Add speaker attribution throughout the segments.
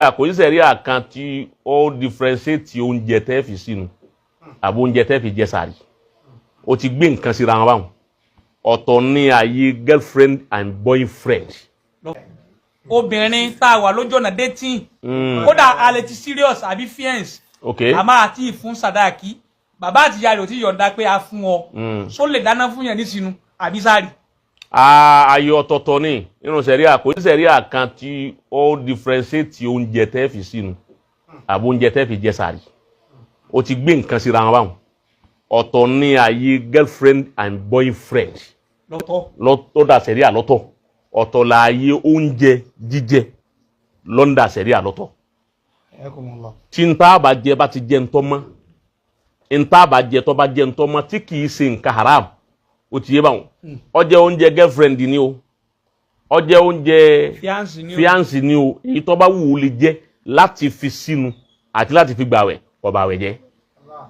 Speaker 1: Kò sí sẹ̀ríà kan tí ó differentiate oúnjẹ tẹ́ fi sínú àbí oúnjẹ tẹ́ fi jẹ sàrí. Ó ti gbé nǹkan síra wọn báwọn. Ọ̀tọ̀ ní ààyè girlfriend and boyfriend.
Speaker 2: Obìnrin tá a wà lójú ọ̀nà dating, kódà a lè ti serious àbí fiance, a máa ti fún sàdáàkì, bàbá àti ìyá rẹ̀ ò tí yọ̀ǹda pé a fún ọ, só lè dáná fún yẹn nísìnú àbí sáré?
Speaker 1: Ààyè ọ̀tọ̀ọ̀tọ̀ ni nínú sẹ̀ríà. Kò sí sẹ̀ríà kan tí ó differentiate oúnjẹ tẹ́ fi sínú àbí oúnjẹ tẹ́ fi jẹ sàrí. Ó ti gbé nǹkan síra wọn báwọn. Ọ̀tọ̀ ní ààyè girlfriend and boyfriend
Speaker 2: lọ́tọ̀.
Speaker 1: Lọ́dà sẹ̀ríà lọ́tọ̀. Ọ̀tọ̀ láàyè oúnjẹ jíjẹ lọ́ndà sẹ̀ríà lọ́tọ̀. Tí n tá bá jẹ bá ti jẹ ntọ́ mọ́, n tá bá jẹ tó bá jẹ ntọ́ mọ́, tí kì í ṣe nǹkan haram, ó ti yé báwọn. Ó jẹ́ oúnjẹ girlfriend ni o, ó jẹ́ oúnjẹ
Speaker 2: fiance ni o.
Speaker 1: Fiance ni o, èyí tó bá wù ú lè jẹ láti fi sínú àti láti fi gbàwẹ̀, kò bàwẹ̀ jẹ́.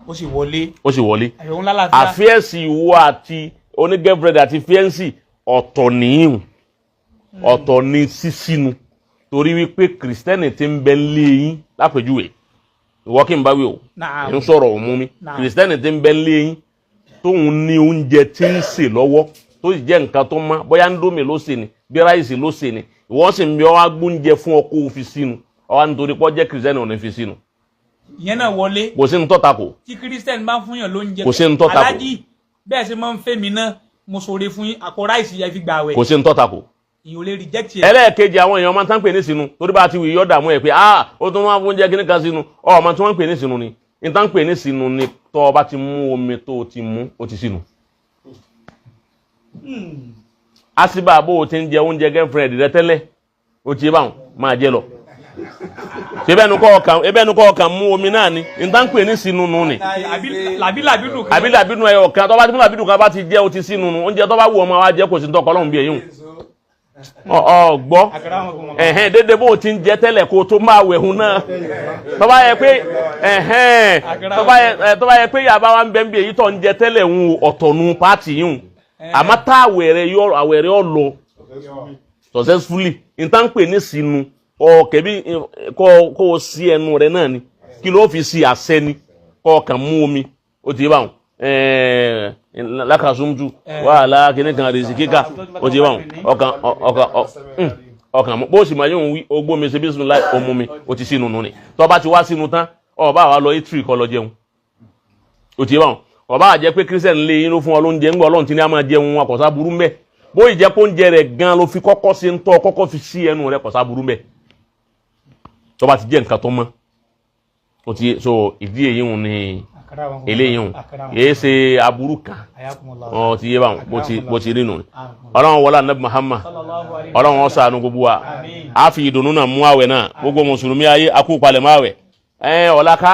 Speaker 2: Ó sì wọlé.
Speaker 1: Ó sì wọlé.
Speaker 2: Àyẹ̀wò ńlá làáfíà.
Speaker 1: Àfíẹ́sì ìwọ àti oní girlfriend àti fiance ọ̀tọ̀ nìyíùn, ọ̀tọ̀ ní sísínú, torí wípé kìrìsìtẹ́nì ti ń bẹ lé yín lápèjúwe, ìwọ kí n bá wí o, ń sọ̀rọ̀ òun mi. Kìrìsìtẹ́nì ti ń bẹ lé yín tóun ní oúnjẹ tí ń sè lọ́wọ́, tó sì jẹ́ nǹkan tó mọ́, bóyá Indomie ló sè ní, bí rice ló sè ní, ìwọ sì ń bí ọ wá gbóúnjẹ fún ọ kó o fi sínú ọ wá, nítorí pé ó jẹ́ kìrìsìtẹ́nì, ò ní fi sínú.
Speaker 2: Ìyẹn náà wọlé.
Speaker 1: Kò sí ní tọ́ta kò.
Speaker 2: Tí kírísítẹ́nì bá fún yàn lóúnjẹ.
Speaker 1: Kò sí ní tọ́ta kò.
Speaker 2: Aláàjì, bẹ́ẹ̀ ṣe máa ń fẹ́ mi náà, mo ṣoore fún yín, àpò rice yẹn fi gbà wẹ̀.
Speaker 1: Kò sí ní tọ́ta kò.
Speaker 2: Ìyẹn ò lè reject ẹ̀.
Speaker 1: Ẹlẹ́ẹ̀kejì, àwọn èèyàn máa ń tán pè ní sínú, torí bá a ti wì yọ́ dààmú ẹ̀ pé ah, ó tún máa fún oúnjẹ kíní kan sínú. Ọ ọmọ tí wọ́n ń pè ní sínú ni ní tán pè ní sínú ni tọ́ ọ bá ti mú omi tó o ti mú, ó ti sínú. Àsìbà bó o ti ń jẹ oúnjẹ girlfriend rẹ tẹ́lẹ̀, ó ti yé báwọn, máa jẹ lọ. Ṣé bẹ́ẹ̀ nu kọ́ ọkàn mú omi náà ni ní tán pè ní sínú nù ni.
Speaker 2: Àbí làbí làbí dùn kan.
Speaker 1: Àbí làbínú ẹyọ kan tó bá ti mú làbínú kan bá ti jẹ́, o ti sínú nu. Oúnjẹ tó bá wù ọmọ wa jẹ, kò sí ní tọkọ ọlọ́run bí ẹ̀yìn ọ gbọ́ ẹ̀hẹ́n dédé bó o ti ń jẹ tẹ́lẹ̀ kó o tó máa wẹ̀hún náà. Tó bá yẹ pé ẹ̀hẹ́n tó bá yẹ pé yàrá wa ń bẹ́ ń bí èyí tó ń jẹ tẹ́lẹ̀ ń ọ̀tọ̀ nu pàtì yìí ń, àmọ́ tá àwẹ̀ rẹ yọ, àwẹ̀ rẹ ọ lọ successfully. N tá ń pè ní sínú ọ̀kẹ́ bí kó o sí ẹnu rẹ náà ni. Kí ló fi sí àṣẹ ni kọ́ ọkàn mú omi, ó ti yé báwọn, lákàsúntù wàhálà kìnnì kan rèsì kíkà, ó ti yé báwọn. Ọkàn mú bó sì máa yóò wí ogbó mi ṣe bísímilláì, ó mi ó ti sínú nù ni. Tó bá ti wá sínú tán, ó bá wa lọ itri kó lọ jẹun, ó ti yé báwọn. Ó bá jẹ́ pé kírísítẹ̀nì lé yín ló fún ọ lóúnjẹ ńgbọ́, Ọlọ́run ti ní a máa jẹun wọn, kò sá burú mbẹ́. Bó ìjẹ́ pé oúnjẹ rẹ̀ gan ló fi kọ́kọ́ ṣe ń tọ́ kọ́kọ́ fi sí ẹnu rẹ̀, kò sá burú mbẹ́ tó bá ti jẹ́ nǹkan tó mọ́. Ó ti so ìdí èyí hùn ni eléyìí hùn kìí ṣe aburú kan. Ọ ti yé báwọn, bó ti rí nù. Ọlọ́run wọlé anabi Muhammad, Ọlọ́run ó ṣàánú gbogbo wa. A fi ìdùnnú náà mú àwẹ̀ náà. Gbogbo mùsùlùmí ayé akú palẹ̀ mọ́ àwẹ̀ ẹ ọ̀la ká.